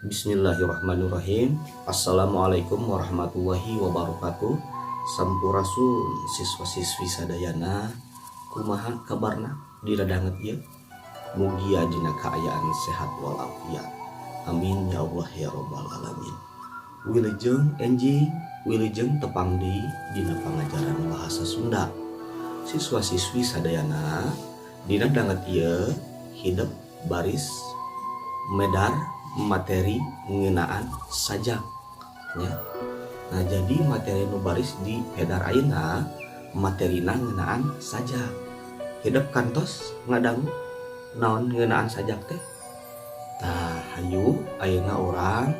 Bismillahirrahmanirrahim. Assalamualaikum warahmatullahi wabarakatuh. Sampurasun, siswa-siswi sadayana. Kumaha kabarna dina danget ieu? Mugia dina kaayaan sehat walafiat. Amin ya Allah ya robbal alamin. Wilujeng enjing, wilujeng tepang deui dina pangajaran bahasa Sunda. Siswa-siswi sadayana, dina danget ieu hidep baris medar materi ngeunaan sajak nya. Nah, jadi materi nu baris di pedar ayeuna materina ngeunaan sajak. Hidep kantos ngadangu naon ngeunaan sajak teh? Tah, hayu ayeuna urang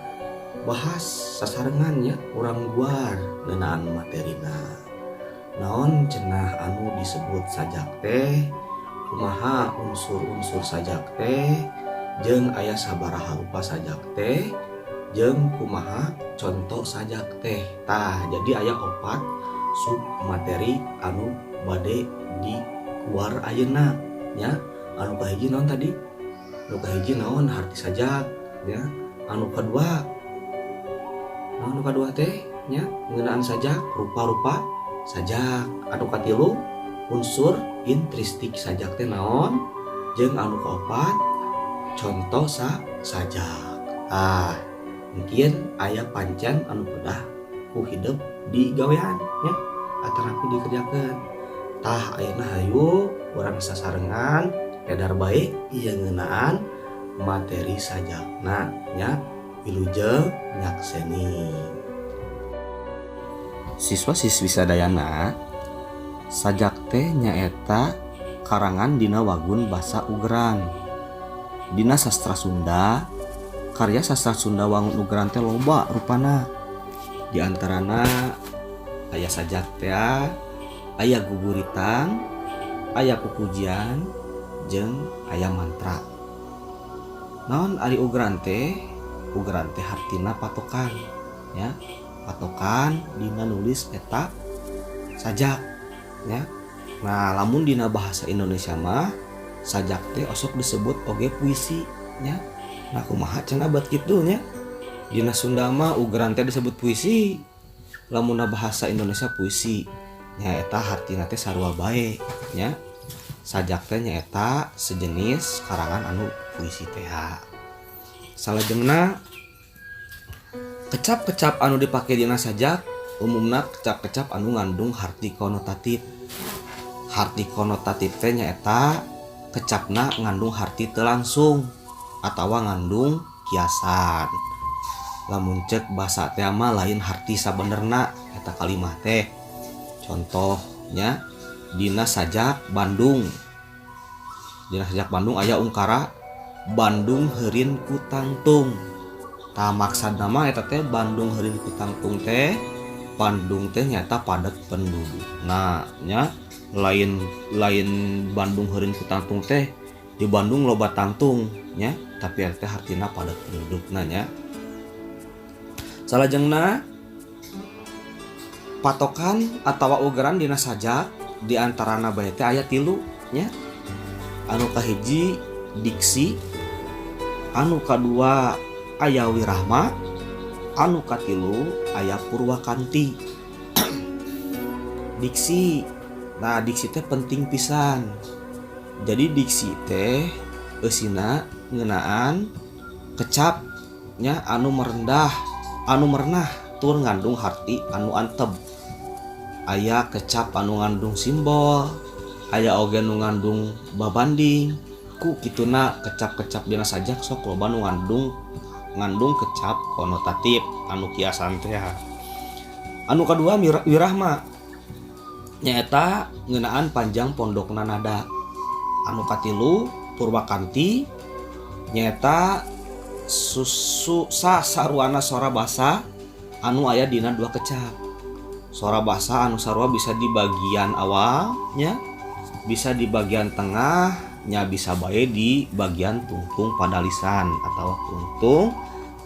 bahas sasarengan nya, urang guar ngeunaan materina. Naon cenah anu disebut sajak teh? Kumaha unsur-unsur sajak teh? Jeung aya sabaraha rupa sajak teh? Jeung kumaha contoh sajak teh? Tah, jadi aya opat sub materi anu bade diguar ayeuna nya. Anu kahiji naon tadi? Anu kahiji naon? Harti sajak nya. Anu kadua naon? Anu kadua teh nya ngeunaan sajak, rupa-rupa sajak. Anu katilu, unsur intrinsik sajak teh naon? Jeung anu kaopat, contoh sajak. Ah, mungkin aya pancen anu kedah ku hidep digawean nya atanapi dikerjakeun. Tah, ayeuna hayu urang sasarengan pedar bae ieu ngeunaan materi sajakna nya. Wilujeng nyakseni. Siswa-siswi sadayana, sajak teh nyaeta karangan dina wagun basa ugeran. Dina sastra Sunda, karya sastra Sunda wangun ugeran teh loba rupana. Di antarana aya sajak teh, aya guguritan, aya pupujian, jeung aya mantra. Naon ari ugeran teh? Ugeran teh hartina patokan ya, patokan dina nulis eta sajak ya. Nah, lamun dina bahasa Indonesia mah sajak teh osok disebut oge puisi nya. Nah, kumaha cenah bat kitu nya? Dina Sunda mah ugeran teh disebut puisi, lamun bahasa Indonesia puisi nya, eta hartina teh sarua bae nya. Sajak teh nyaeta sejenis karangan anu puisi teh. Salajengna, kecap-kecap anu dipake dina sajak umumna kecap-kecap anu ngandung harti konotatif. Harti konotatif teh nyaeta kecapna ngandung harti teu langsung atawa ngandung kiasan. Lamun cek basa teh mah lain harti sabenerna eta kalimah teh. Contohnya dina sajak Bandung. Dina sajak Bandung aya ungkara "Bandung heurin ku tangtung". Tah, maksudna mah eta teh Bandung heurin ku tangtung teh, Bandung teh nyata padat penduduk. Nah nya, lain lain Bandung heurin ku tangtung teh di Bandung loba tangtung nya, tapi eta teh hartina padat penduduk nya. Salajengna, patokan atawa ugeran dina sajak di antarana bae teh aya tilu nya. Anu kahiji diksi, anu kadua aya wirahma, anu katilu aya purwakanti. Diksi. Nah, diksi teh penting pisan. Jadi diksi teh eusina ngeunaan kecapnya anu merendah, anu merenah tur ngandung harti anu anteb. Aya kecap anu ngandung simbol, aya oge nu ngandung babanding. Ku kituna kecap-kecap dina sajak sok loba nu ngandung ngandung kecap konotatif anu kiasan teh. Anu kadua wirahma, nyaeta ngeunaan panjang pondokna nada. Anu katilu purwakanti, nyaeta susu sasaruana sora basa anu aya dina dua kecap. Sora basa anu sarua bisa di bagian awalnya, bisa di bagian tengahnya, bisa bae di bagian tungtung padalisan atau tungtung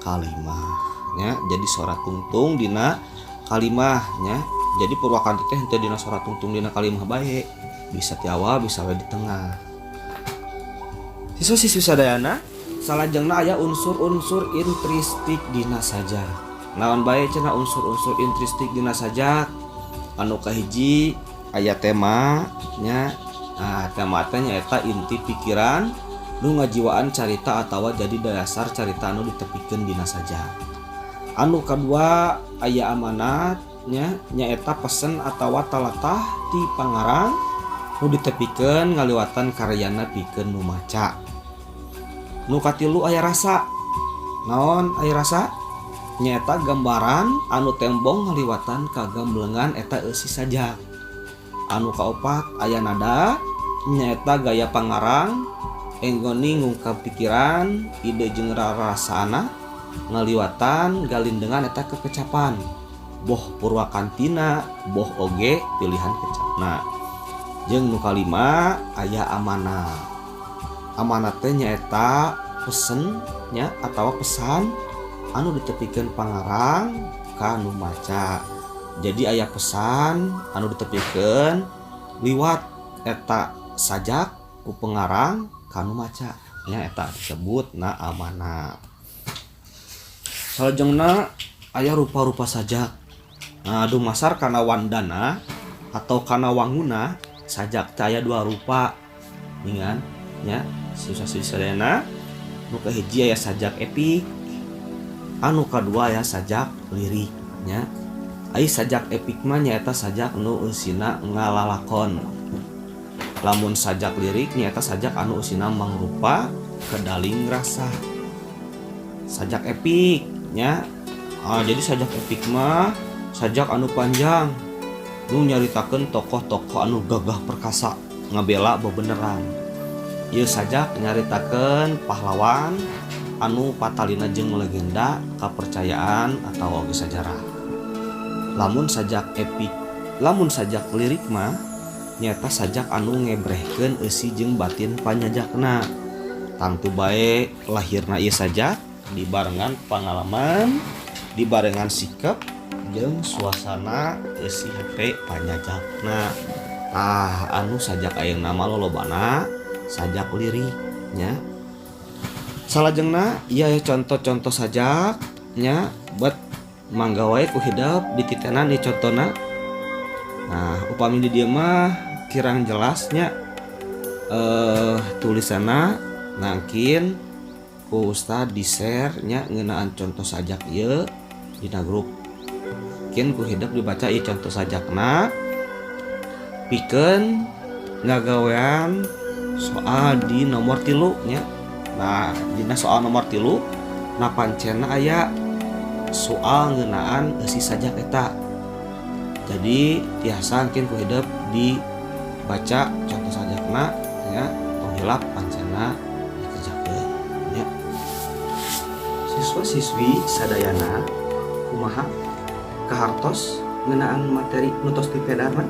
kalimahnya. Jadi sora tungtung dina kalimahnya. Jadi purwakanti teh henteu dina sora tungtung dina kalimah bae, bisa di awal, bisa we di tengah. Siswa-siswi sadayana, Salajengna aya unsur-unsur intristik dina sajak. Naon bae cenah unsur-unsur intristik dina sajak? Anu kahiji aya tema nya. Nah, tema teh nyaeta inti pikiran nu ngajiwaan carita atawa jadi dasar carita anu ditepikeun dina sajak. Anu kadua aya amanat nya, nyaeta pesen atawa talatah ti pangarang nu ditepikeun ngaliwatan karyana pikeun nu maca. Nu katilu aya rasa. Naon aya rasa? Nyaeta gambaran anu tembong ngaliwatan kagamblengan eta eusi sajak. Anu kaopat aya nada, nyaeta gaya pangarang enggone ngungkap pikiran, ide jeung rarasana ngaliwatan galindengan eta kekecapan, boh purwakantina boh oge pilihan kecapna. Jeung nu kalima aya amanat. Amanat teh nyaeta pesen nya atawa pesan anu ditepikeun pangarang ka nu maca. Jadi aya pesan anu ditepikeun liwat eta sajak ku pengarang ka nu maca nya, eta disebut na amanat. Salajengna aya rupa-rupa sajak. Nah, dumasar kana wandana atau kana wanguna sajak teh aya dua rupa ningan nya siswa-siswi. Nu kahiji aya sajak epik, anu kadua aya sajak lirik nya. Ai sajak epik mah nyaeta sajak nu eusina ngalalakon, lamun sajak lirik nyaeta sajak anu eusina mangrupa kedaling rasa. Sajak epik nya, jadi sajak epik mah sajak anu panjang nu nyaritakeun tokoh-tokoh anu gagah perkasa ngabela bebeneran. Ieu sajak nyaritakeun pahlawan anu patalina jeung legenda, kepercayaan atau oge sajarah. Lamun sajak epik, lamun sajak lirik mah nyaeta sajak anu ngebrehkeun eusi jeung batin panyajakna. Tangtu bae lahirna ieu sajak dibarengan pangalaman, dibarengan sikap jeung suasana eusi hate panyajakna. Tah, anu sajak ayeuna mah lolobana sajak lirik nya. Salajengna ieu aya contoh-contoh sajak nya, bet mangga wae ku hidep dititenan ieu contona. Nah, upami di dieu mah kirang jelasnya tulisanna, nangkin ku ustad di share nya ngeunaan contoh sajak ieu dina grup. Kin ku hidep dibaca ieu contoh sajakna pikeun ngagawean soal di nomor 3 nya. Nah, dina soal nomor 3 na pancena aya soal ngeunaan eusi sajak eta. Jadi tiasa mungkin ku hidep dibaca contoh sajakna ya, tong hilap pancena dikerjakeun ya. Siswa-siswi sadayana, kumaha kahartos ngeunaan materi nu tos dipedarna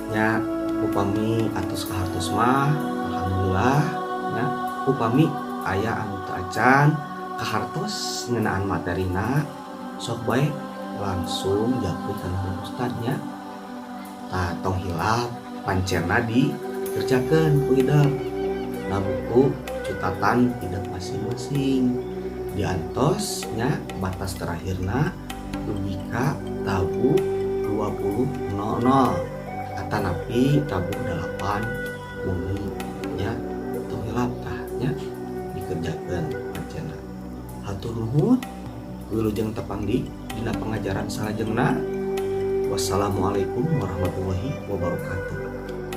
nya? Upami atos kahartos mah alhamdulillah ya. Upami aya anu teu acan kahartos ngeunaan materina, sok bae langsung japri kana ustad nya. Tah, tong hilap pancena dikerjakeun ku hidep na buku catatan hidep masing-masing, diantos nya batas terakhirna dugi ka tabuh 20.00 atanapi tabuh 8 wengi nya. Tong hilap tah nya dikerjakeun pancena. Hatur nuhun, wilujeng tepang di dina pengajaran salajengna. Wassalamualaikum warahmatullahi wabarakatuh.